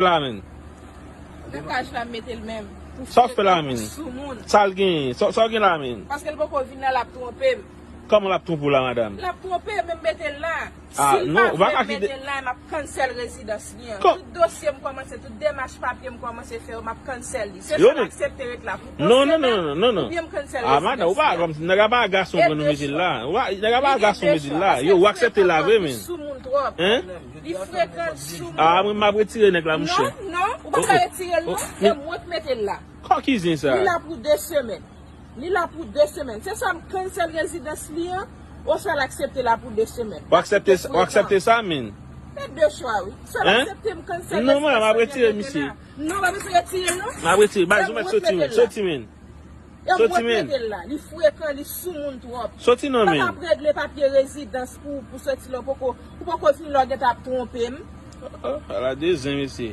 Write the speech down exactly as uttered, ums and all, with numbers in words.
la menm. Nan kaj la, m mete l menm. Sa w fè la menm? Sa l gen? Sa w gen la menm? Paske l poko vin la, l ap twonpe m. Kòman l ap twonpe w la, madanm? L ap twonpe m, men m mete l la. Si l pa vle m mete l la, m ap kansèl rezidans li an. Tout dosye m kòmanse, tout demach papye m kòmanse fè yo, m ap kansèl li. Se sa l aksepte ret la. Pou non, non, non, non, non. Oubyen m kansèl rezidans li an. Nèg la pa gason pou nou mete l la. Nèg la pa gason mete l la. Yo, ou aksepte l la vre, men. Li frekan, li sou moun. Hein? Li frekan, li sou moun. Ah, mwen m ap retire nèg la, monchè. Non, non, ou pa ka retire l non. Se mwen k mete l la. Kòkizin sa. Li la pou de semèn. Li la pou de semèn. Se sa m kansèl rezidans li an, oswa l aksepte la pou de semèn. Ou aksepte sa, ou aksepte sa, men. Se de chwa, wi. Swa l aksepte m kansèl rezidans li an, mete l la. Non, m ap retire l non. M ap retire. Bay, sou mèt soti, men. Soti, men. Soti, men. Yo mwen mete l la. Li frekan, li sou moun twòp. Soti non, men. Mwen p ap regle papye rezidans pou, pou soti la, ou poko, ou poko vin la, w gentan ap twonpe m. Oh, oh, ala de zen, mesye.